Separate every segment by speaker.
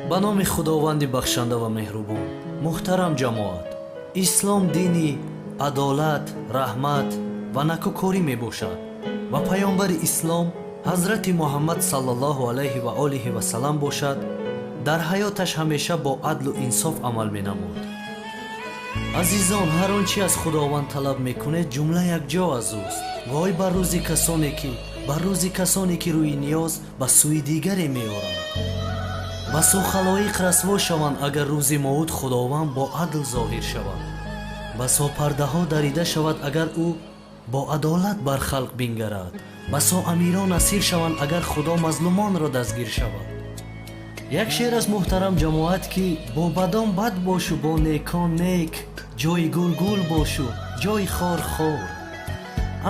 Speaker 1: Ба номи Худованди бахшанда ва меҳрубон. Муҳтарам ҷамоат, ислом дини адолат, раҳмат ва накӯкорӣ мебошад ва паёмбари ислом ҳазрати Муҳаммад саллаллоҳу алайҳи ва олиҳи васалам бошад, дар ҳаёташ ҳамеша бо адлу инсоф амал менамуд. Азизон, ҳар он чи аз Худованд талаб мекунед, ҷумла якҷо аз ӯст. Вой бар рӯзи касоне ки бар рӯзи касоне ки рӯи ниёз ба сӯи дигаре меоранд. Басо халоиқ расво шаванд, агар рӯзи мауд Худованд бо адл зоҳир шавад. Басо пардаҳо дарида шавад, агар ӯ бо адолат бар халқ бингарад. Басо амирон асир шаванд, агар Худо мазлумонро дастгир шавад. Як шеър аз муҳтарам ҷамоат, ки бо бадон бад бошу, бо некон нек, ҷои гул гул бошу, ҷои хор хор.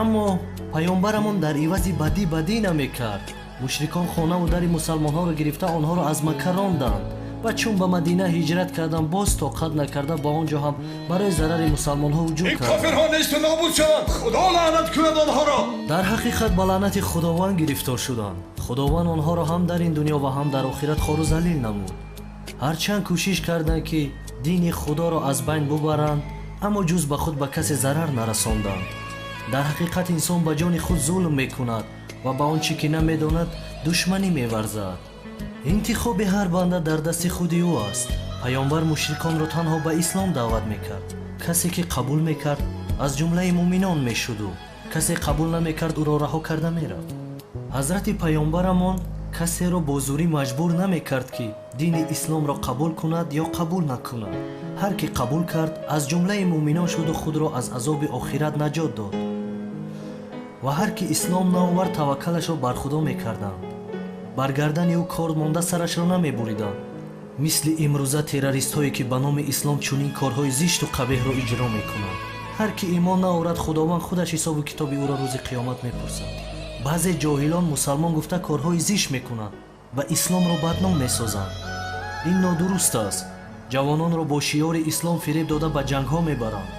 Speaker 1: Аммо паёмбарамон дар ивази бадӣ бадӣ намекард. Мушрикон хонаву дари мусалмонҳоро гирифта, онҳоро аз Макка ронданд ва чун ба Мадина ҳиҷрат карданд, боз тоқат накарда, ба он ҷо ҳам барои зарари мусалмонҳо ҳуҷум
Speaker 2: Ин
Speaker 1: карданд.
Speaker 2: кофирҳо несту нобуд шаванд, Худо лаънат кунад онҳоро.
Speaker 1: Дар ҳақиқат ба лаънати Худованд гирифтор шуданд. Худованд онҳоро ҳам дар ин дунё ва ҳам дар охират хору залил намуд. Ҳарчанд кӯшиш карданд, ки дини Худоро аз байн бубаранд, аммо ҷуз ба худ ба касе зарар нарасонданд. Дар ҳақиқат инсон ба ҷони худ зулм мекунад ва ба он чӣ ки намедонад, душманӣ меварзад. Интихоби ҳар банда дар дасти худи ӯ аст. Паёмбар мушриконро танҳо ба ислом даъват мекард. Касе ки қабул мекард, аз ҷумлаи муъминон мешуду касе қабул намекард, ӯро раҳо карда мерафт. Ҳазрати паёмбарамон касеро бо зӯрӣ маҷбур намекард, ки дини исломро қабул кунад ё қабул накунад. Ҳар ки қабул кард, аз ҷумлаи муъминон шуду худро аз азоби охират наҷот дод, ва ҳар ки ислом наовард, таваккалашро бар Худо мекарданд. Бар гардани ӯ кор монда, сарашро намебуриданд, мисли имрӯза террористҳое, ки ба номи ислом чунин корҳои зишту қабеҳро иҷро мекунанд. Ҳар ки имон наорад, Худованд худаш ҳисобу китоби ӯро рӯзи қиёмат мепурсад. Баъзе ҷоҳилон мусалмон гуфта корҳои зишт мекунанд ва исломро бадном месозанд. Ин нодуруст аст. Ҷавононро бо шиёри ислом фиреб дода, ба ҷангҳо мебаранд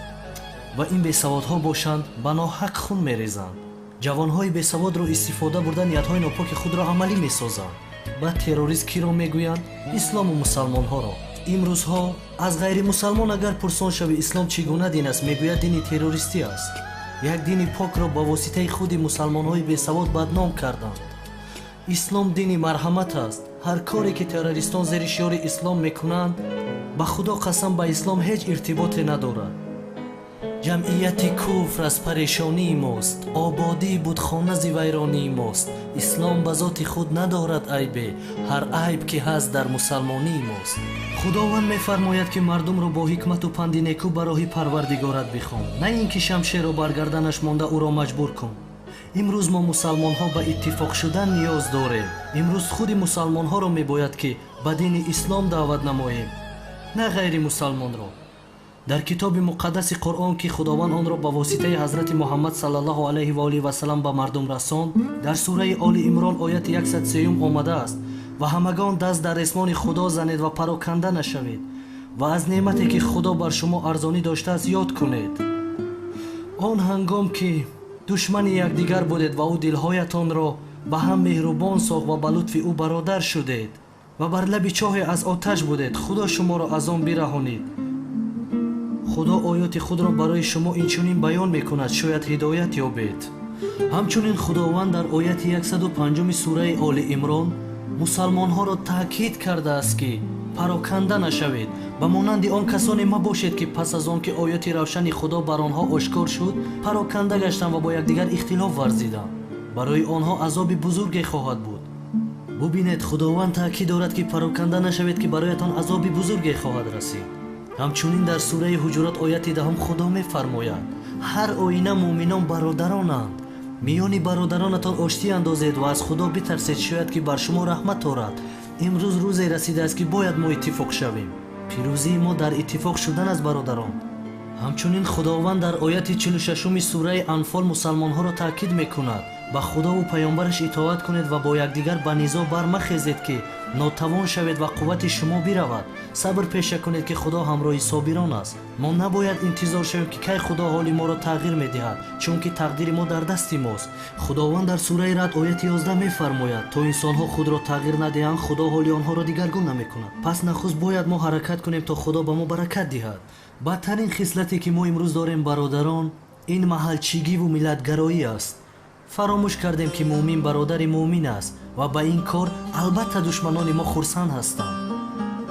Speaker 1: ва ин бесаводҳо бошанд, ба ноҳақ хун мерезанд. Ҷавонҳои бесаводро истифода бурда, ниятҳои нопоки худро амалӣ месозанд. Баъд террорист киро мегӯянд? Ислому мусалмонҳоро. Имрӯзҳо аз ғайримусалмон агар пурсон шавӣ, ислом чӣ гуна дин аст, мегӯяд, дини террористӣ аст. Як дини покро ба воситаи худи мусалмонҳои бесавод бадном карданд. Ислом дини марҳамат аст. Ҳар коре ки террористон зери шиёри ислом мекунанд, ба Худо қасам, ба ислом ҳеҷ иртиботе надорад. Ҷамъияти куфр аз парешонии мост, ободии будхона зи вайронии мост. Ислом ба зоти худ надорад айбе, ҳар айб ки ҳаст, дар мусалмонии мост. Худованд мефармояд, ки мардумро бо ҳикмату панди некӯ ба роҳи Парвардигорат бихон, на ин ки шамшерро бар гарданаш монда, ӯро маҷбур кун. Имрӯз мо мусалмонҳо ба иттифоқ шудан ниёз дорем. Имрӯз худи мусалмонҳоро мебояд, ки ба дини ислом даъват намоем, на ғайри мусалмонро. Дар китоби муқаддаси Қуръон, ки Худованд онро ба воситаи ҳазрати Муҳаммад саллаллоҳу алайҳи ва олиҳи васалам ба мардум расонд, дар сураи Оли Имрон, ояти 103 омадааст: «Ва ҳамагон даст дар ресмони Худо занед ва пароканда нашавед ва аз неъмате, ки Худо бар шумо арзонӣ доштааст, ёд кунед. Он ҳангом ки душмани якдигар будед ва ӯ дилҳоятонро ба ҳам меҳрубон сохт ва ба лутфи ӯ бародар шудед ва бар лаби чоҳе аз оташ будед, Худо шуморо аз он бираҳонид. Худо оёти худро барои шумо инчунин баён мекунад, шояд ҳидоят ёбед». Ҳамчунин Худованд дар ояти 105 сураи Оли Имрон мусалмонҳоро таъкид кардааст, ки пароканда нашавед, ба монанди он касоне мабошед, ки пас аз он ки ояти равшани Худо бар онҳо ошкор шуд, пароканда гаштанд ва бо якдигар ихтилоф варзиданд. Барои онҳо азоби бузурге хоҳад буд. Бубинед, Худованд таъкид дорад, ки пароканда нашавед, ки бароятон азоби бузурге хоҳад расид. Ҳамчунин дар сураи Ҳуҷурот, ояти 10 Худо мефармояд: «Ҳар оина муъминон бародаронанд. Миёни бародаронатон оштӣ андозед ва аз Худо битарсед, шояд ки бар шумо раҳмат орад». Имрӯз рӯзе расидааст, ки бояд мо иттифоқ шавем. Пирӯзии мо дар иттифоқ шудан аст, бародарон. Ҳамчунин Худованд дар ояти 46-уми сураи Анфол мусалмонҳоро таъкид мекунад: «Ба Худову паёмбараш итоат кунед ва бо якдигар ба низоъ бармахезед, ки Нотавон шавед ва қуввати шумо биравад. Сабр пеша кунед, ки Худо ҳамроҳи собирон аст. Мо набояд интизор шавем, ки кай Худо ҳоли моро тағйир медиҳад, чунки тақдири мо дар дасти мост. Худованд дар сураи Рад ояти 11 мефармояд: то инсонҳо худро тағйир надиҳанд, Худо ҳоли онҳоро дигаргун намекунад. Пас нахуст бояд мо ҳаракат кунем, то Худо ба мо баракат диҳад. Бадтарин хислате ки мо имрӯз дорем, бародарон, ин маҳалчигиву миллатгароӣ аст. Фаромӯш кардем, ки муъмин бародари муъмин аст ва ба ин кор албатта душманони мо хурсанд ҳастанд.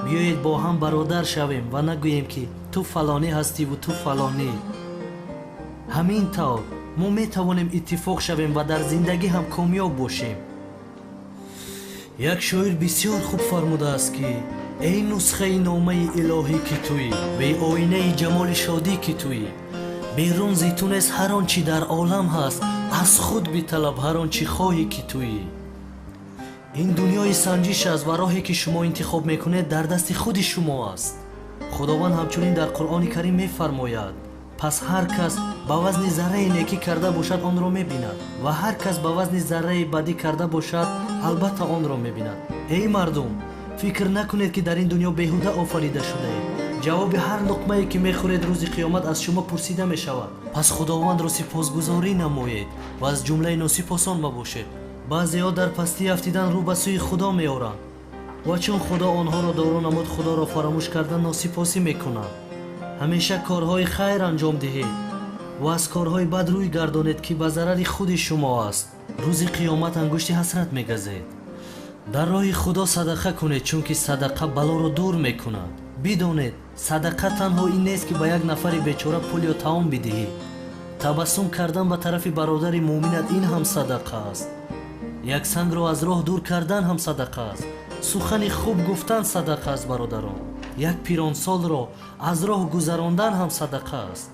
Speaker 1: Биёед бо ҳам бародар шавем ва нагӯем, ки ту фалонӣ ҳастиву ту фалонӣ. Ҳамин тавр мо метавонем иттифоқ шавем ва дар зиндагӣ ҳам комёб бошем. Як шоир бисёр хуб фармудааст, ки эй нусхаи номаи илоҳӣ, ки туӣ, беоинаи ҷамоли шодӣ, ки туӣ, берун зи ту нест ҳар он чӣ дар олам ҳаст, аз худ биталаб ҳар он чӣ хоҳӣ, ки туӣ. Ин дунёи санҷиш аст ва роҳе ки шумо интихоб мекунед, дар дасти худи шумо аст. Худованд ҳамчунин дар Қуръони Карим мефармояд: пас ҳар кас ба вазни зарраи некӣ карда бошад, онро мебинад, ва ҳар кас ба вазни зарраи бадӣ карда бошад, албатта онро мебинад. Эй мардум, фикр накунед, ки дар ин дунё беҳуда офарида шудаед. Ҷавоби ҳар луқмае ки мехӯред, рӯзи қиёмат аз шумо пурсида мешавад. Пас Худовандро сипосгузорӣ намоед ва аз ҷумлаи носипосон мабошед. Баъзеҳо дар пастӣ афтидан рӯ ба сӯи Худо меоранд ва чун Худо онҳоро доро намуд, Худоро фаромӯш карда носипосӣ мекунанд. Ҳамеша корҳои хайр анҷом диҳед ва аз корҳои бад рӯй гардонед, ки ба зарари худи шумо аст. Рӯзи қиёмат ангушти ҳасрат мегазед. Дар роҳи Худо садақа кунед, чунки садақа балоро дур мекунад. Бидонед, садақа танҳо ин нест, ки ба як нафари бечора пул ё таом бидиҳӣ. Табассум кардан ба тарафи бародари муъминат, ин ҳам садақа аст. Як сангро аз роҳ дур кардан ҳам садақа аст. Сухани хуб гуфтан садақа аст, бародарон. Як пиронсолро аз роҳ гузарондан ҳам садақа аст.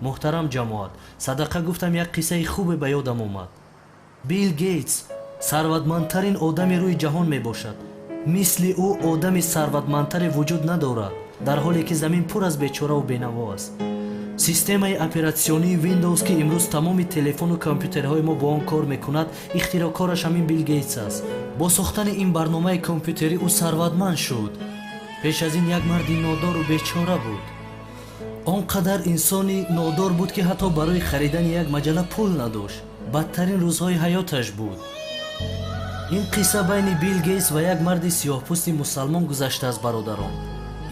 Speaker 1: Муҳтарам ҷамоат, садақа гуфтам, як қиссаи хубе ба ёдам омад. Билл Гейтс сарватмандтарин одами рӯи ҷаҳон мебошад. Мисли ӯ одами сарватмандтаре вуҷуд надорад, дар ҳоле ки замин пур аз бечораву бенаво аст. Системаи оператсионии Windows, ки имрӯз тамоми телефону компютерҳои мо бо он кор мекунад, ихтироъкораш ҳамин Билл Гейтс аст. Бо сохтани ин барномаи компютерӣ ӯ сарватманд шуд. Пеш аз ин як марди нодору бечора буд. Он қадар инсони нодор буд, ки ҳатто барои харидани як маҷалла пул надошт. Бадтарин рӯзҳои ҳаёташ буд. Ин қисса байни Билл Гейтс ва як марди сиёҳпӯсти мусалмон гузаштааст, бародарон.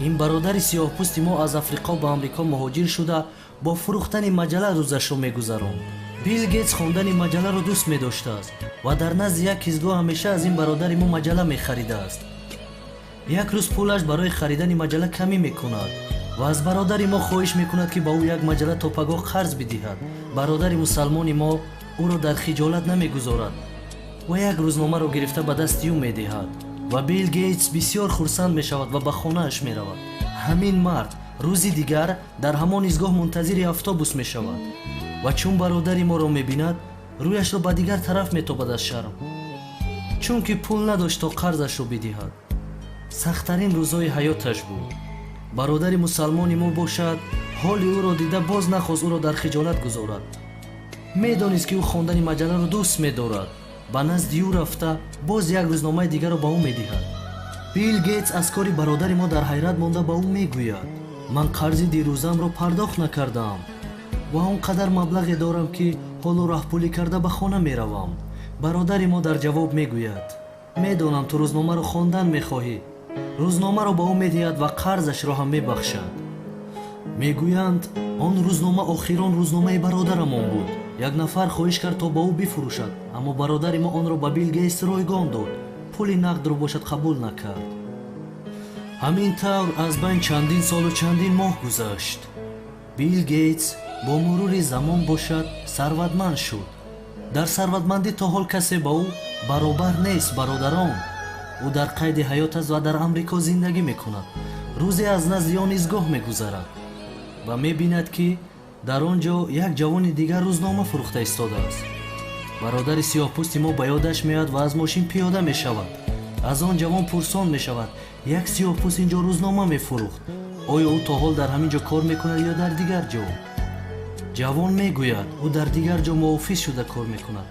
Speaker 1: Ин бародари сиёҳпӯсти мо аз Африқо ба Амрико муҳоҷир шуда, бо фурӯхтани маҷалла рӯзашро мегузаронд. Билл Гейтс хондани маҷалларо дӯст медоштааст ва дар назди як истгоҳ ҳамеша аз ин бародари мо маҷалла мехаридааст. Як рӯз пулаш барои харидани маҷалла камӣ мекунад ва аз бародари мо хоҳиш мекунад, ки ба ӯ як маҷалла то пагоҳ қарз бидиҳад. Бародари мусалмони мо ӯро дар хиҷолат намегузорад ва як рӯзномаро гирифта ба дасти ӯ медиҳад ва Билл Гейтс бисёр хурсанд мешавад ва ба хонааш меравад. Ҳамин мард рӯзи дигар дар ҳамон истгоҳ мунтазири автобус мешавад ва чун бародари моро мебинад, рӯяшро ба дигар тараф метобад аз шарм, чунки пул надошт, то қарзашро бидиҳад. Сахттарин рӯзҳои ҳаёташ буд. Бародари мусалмони мо бошад, ҳоли ӯро дида, боз нахост ӯро дар хиҷолат гузорад. Медонист, ки ӯ хондани маҷалларо дӯст медорад. Ба назди ӯ рафта, боз як рӯзномаи дигарро ба ӯ медиҳад. Билл Гейтс аз кори бародари мо дар ҳайрат монда, ба ӯ мегӯяд: ман қарзи дирӯзамро пардохт накардаам ва он қадар маблағе дорам, ки ҳоло раҳпулӣ карда ба хона меравам. Бародари мо дар ҷавоб мегӯяд: медонам, ту рӯзномаро хондан мехоҳӣ. Рӯзномаро ба ӯ медиҳад ва қарзашро ҳам мебахшад. Мегӯянд, он рӯзнома охирон рӯзномаи бародарамон буд. Як нафар хоҳиш кард, то ба ӯ бифурӯшад, аммо бародари мо онро ба Билл Гейтс ройгон дод, пули нақдро бошад қабул накард. Ҳамин тавр аз байн чандин солу чандин моҳ гузашт. Билл Гейтс бо мурури замон бошад сарватманд шуд. Дар сарватмандӣ то ҳол касе ба ӯ баробар нест, бародарон. Ӯ дар қайди ҳаёт аст ва дар Амрико зиндагӣ мекунад. Рӯзе аз назди он истгоҳ мегузарад ва мебинад, ки дар он ҷо як ҷавони дигар рӯзнома фурӯхта истодааст. Бародари сиёҳпӯсти мо ба ёдаш меояд ва аз мошин пиёда мешавад. Аз он ҷавон пурсон мешавад: як сиёҳпӯст ин ҷо рӯзнома мефурӯхт, оё ӯ то ҳол дар ҳамин ҷо кор мекунад ё дар дигар ҷо? Ҷавон мегӯяд, ӯ дар дигар ҷо муофиз шуда кор мекунад.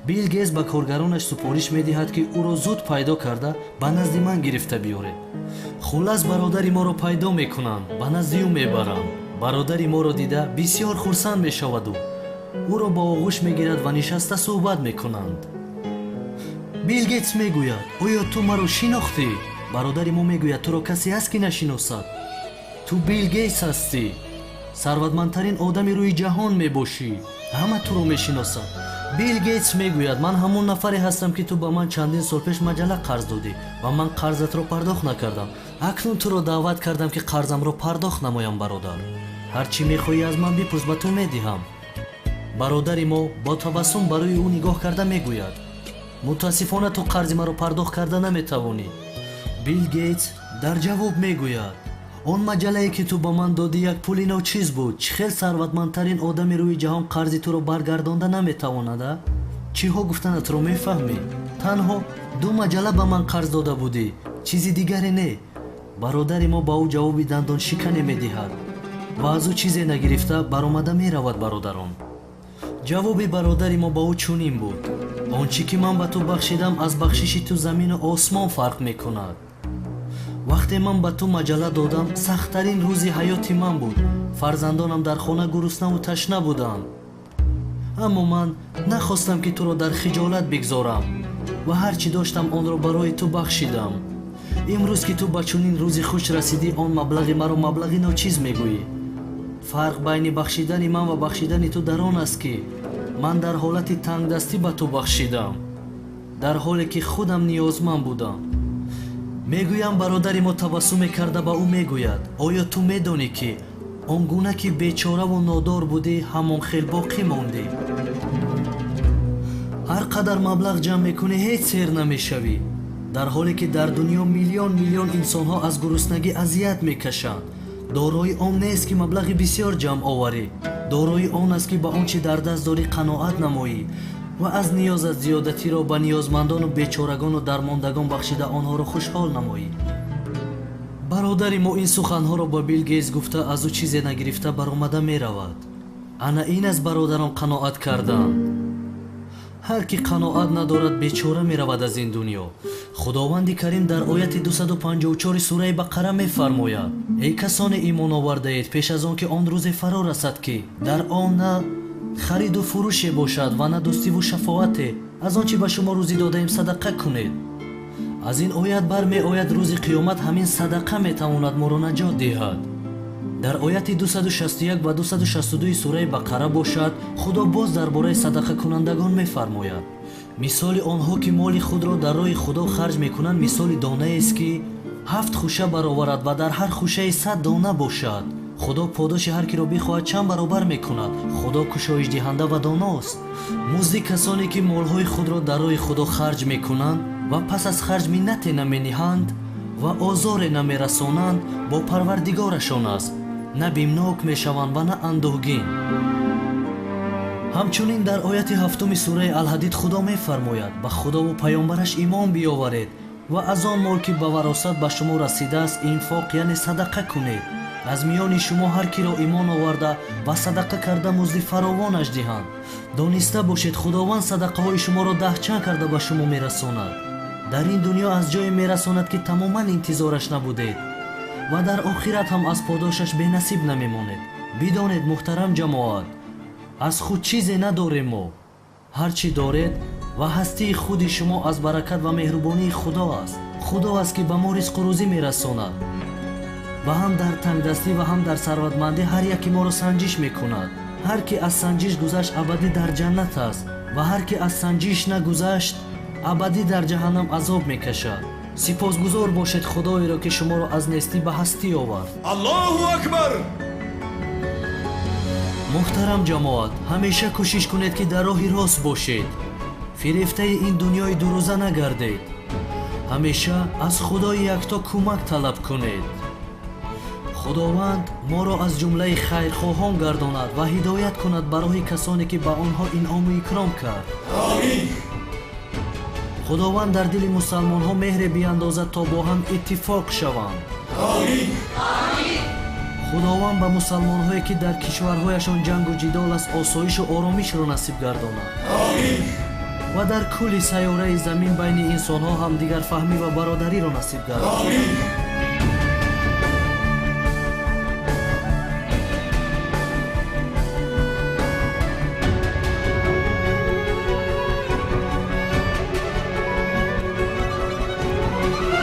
Speaker 1: Билл Гейтс ба коргаронаш супориш медиҳад, ки ӯро зуд пайдо карда ба назди ман гирифта биёред. Хуллас, бародари моро пайдо мекунанд, ба назди ӯ мебаранд. Бародари моро дида бисёр хурсанд мешаваду ӯро ба оғӯш мегирад ва нишаста суҳбат мекунанд. Билл Гейтс мегӯяд: оё ту маро шинохтӣ? Бародари мо мегӯяд: туро касе ҳаст, ки нашиносад? Ту Билл Гейтс ҳастӣ, сарватмандтарин одами рӯи ҷаҳон мебошӣ, ҳама туро мешиносад. Билл Гейтс мегӯяд: ман ҳамон нафаре ҳастам, ки ту ба ман чандин сол пеш маҷалла қарз додӣ ва ман қарзатро пардохт накардам. Акнун туро даъват кардам, ки қарзамро пардохт намоям. Бародар, ҳар чӣ мехоҳӣ аз ман бипурс, ба ту медиҳам. Бародари мо бо табассум барои ӯ нигоҳ карда мегӯяд: мутаассифона, ту қарзи маро пардохт карда наметавонӣ. Билл Гейтс дар ҷавоб мегӯяд: он маҷаллае, ки ту ба ман додӣ, як пули ночиз буд. Чӣ хел сарватмандтарин одами рӯи ҷаҳон қарзи туро баргардонда наметавонад? А чиҳо гуфтанатро мефаҳмӣ? Танҳо ду маҷалла ба ман қарз дода будӣ, чизи дигаре не. Бародари мо ба ӯ ҷавоби дандоншикане медиҳад ва аз ӯ чизе нагирифта баромада меравад. Бародарон, ҷавоби бародари мо ба ӯ чунин буд: он чӣ ки ман ба ту бахшидам, аз бахшиши ту замину осмон фарқ мекунад. Вақте ман ба ту маҷалла додам, сахттарин рӯзи ҳаёти ман буд. Фарзандонам дар хона гуруснаву ташна буданд, аммо ман нахостам, ки туро дар хиҷолат бигзорам ва ҳар чӣ доштам, онро барои ту бахшидам. Имрӯз, ки ту ба чунин рӯзи хуш расидӣ, он маблағи маро маблағи ночиз мегӯӣ. Фарқ байни бахшидани ман ва бахшидани ту дар он аст, ки ман дар ҳолати тангдастӣ ба ту бахшидам, дар ҳоле ки худам ниёзманд будам. Мегӯям, бародари мо табассуме карда ба ӯ мегӯяд: оё ту медонӣ, ки он гуна ки бечораву нодор будӣ, ҳамон хел боқӣ мондӣ? Ҳар қадар маблағ ҷамъ мекунӣ, ҳеҷ сер намешавӣ, дар ҳоле ки дар дунё миллион миллион инсонҳо аз гуруснагӣ азият мекашанд. Дорои он нест, ки маблағи бисёр ҷамъ оварӣ. Дорои он аст, ки ба он чӣ дар даст дорӣ қаноат намоӣ ва аз ниёзат зиёдатиро ба ниёзмандону бечорагону дармондагон бахшида, онҳоро хушҳол намоӣ. Бародари мо ин суханҳоро ба Билл Гейтс гуфта, аз ӯ чизе нагирифта баромада меравад. Ана ин аст, бародарон, қаноат кардан. Ҳар ки қаноат надорад, бечора меравад аз ин дунё. Худованди Карим дар ояти 254 сураи Бақара мефармояд: эй касоне имон овардаед, пеш аз он ки он рӯзе фаро расад, ки дар он на хариду фурӯше бошад ва на дӯстиву шафоате, аз он чӣ ба шумо рӯзӣ додаем садақа кунед. Аз ин оят бармеояд, рӯзи қиёмат ҳамин садақа метавонад моро наҷот диҳад. Дар ояти 261 ва 262 сураи Бақара бошад, Худо боз дар бораи садақакунандагон мефармояд: мисоли онҳо, ки моли худро дар роҳи Худо харҷ мекунанд, мисоли донаест, ки 7 хуша бароварад ва дар ҳар хушаи 100 дона бошад. Худо подоши ҳар киро бихоҳад чанд баробар мекунад. Худо кушоишдиҳанда ва доност. Музди касоне, ки молҳои худро дар роҳи Худо харҷ мекунанд ва пас аз харҷ миннате намениҳанд ва озоре намерасонанд, бо Парвардигорашон аст. На бимнок мешаванд ва на андӯҳгин. Ҳамчунин дар ояти 7 сураи Алҳадид Худо мефармояд: ба Худову паёмбараш имон биёваред ва аз он мол, ки ба варосат ба шумо расидааст, инфоқ, яъне садақа кунед. Аз миёни шумо ҳар киро имон оварда ва садақа карда, музди фаровонаш диҳанд. Дониста бошед, Худованд садақаҳои шуморо даҳчанд карда ба шумо мерасонад. Дар ин дунё аз ҷое мерасонад, ки тамоман интизораш набудед, ва дар охират ҳам аз подошаш бенасиб намемонед. Бидонед, муҳтарам ҷамоат, аз худ чизе надорем мо. Ҳар чӣ доред ва ҳастии худи шумо аз баракат ва меҳрубонии Худо аст. Худо аст, ки ба мо ризқу рӯзӣ мерасонад ва ҳам дар тангдастӣ ва ҳам дар сарватмандӣ ҳар яке моро санҷиш мекунад. Ҳар ки аз санҷиш гузашт, абадӣ дар ҷаннат аст ва ҳар ки аз санҷиш нагузашт, абадӣ дар ҷаҳаннам азоб мекашад. Сипосгузор бошед Худоеро, ки шуморо аз нестӣ ба ҳастӣ овард.
Speaker 2: Аллоҳу акбар!
Speaker 1: Муҳтарам ҷамоат, ҳамеша кӯшиш кунед, ки дар роҳи рост бошед. Фирефтаи ин дунёи дурӯза нагардед. Ҳамеша аз Худои якто кӯмак талаб кунед. Худованд моро аз ҷумлаи хайрхоҳон гардонад ва ҳидоят кунад ба роҳи касоне, ки ба онҳо инъому икром кард.
Speaker 2: Омин.
Speaker 1: Худованд дар дили мусалмонҳо меҳре биандозад, то бо ҳам иттифоқ шаванд.
Speaker 2: Омин.
Speaker 1: Худованд ба мусалмонҳое, ки дар кишварҳояшон ҷангу ҷидол аст, осоишу оромишро насиб гардонад.
Speaker 2: Омин.
Speaker 1: Ва дар кулли сайёраи замин байни инсонҳо ҳамдигарфаҳмӣ ва бародариро насиб гардон.
Speaker 2: Омин.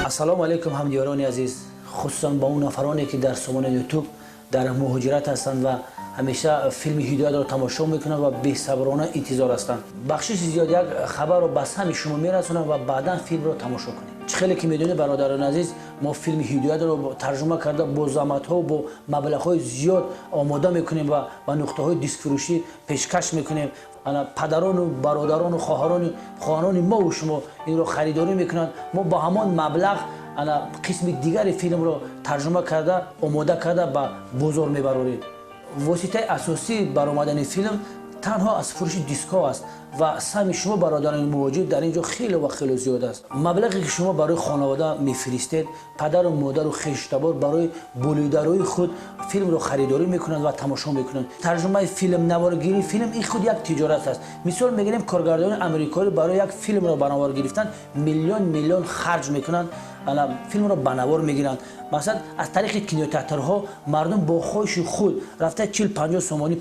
Speaker 3: Ассалому алайкум ҳамдиёрони азиз, хусусан ба он нафароне ки дар сомонаи ютуб дар муҳоҷират ҳастанд ва ҳамеша филми ҳидоятро тамошо мекунанд ва бесаброна интизор ҳастанд. Бахшиши зиёд, як хабарро ба самъи шумо мерасонам ва баъдан филмро тамошо кунед. Чӣ хеле ки медонед, бародарони азиз, мо филми ҳидоятро тарҷума карда бо заҳматҳо, бо маблағҳои зиёд омода мекунем ва ба нуқтаҳои дискфурӯшӣ пешкаш мекунем. Падарону бародарону хоҳарони мову шумо инро харидорӣ мекунанд. Мо ба ҳамон маблағ қисми дигари филмро тарҷума карда, омода карда ба бозор мебарорем. Воситаи асосии баромадани филм танҳо аз фурӯши дискҳо аст ва саҳми шумо, бародарони муҳоҷир, дар ин ҷо хеле ва хеле зиёд аст. Маблағе ки шумо барои хонавода мефиристед, падару модару хештабор барои болидарои худ филмро харидорӣ мекунанд ва тамошо мекунанд. Тарҷумаи филм, наворгирии филм ин худ як тиҷорат аст. Мисол мегирем, коргардони амрикоӣ барои як филмро ба навор гирифтан миллион миллион харҷ мекунанд, филмро ба навор мегиранд. Масалан, аз тариқи кинотеатрҳо мардум бо хоҳиши худ рафта 40-50 сомонӣ.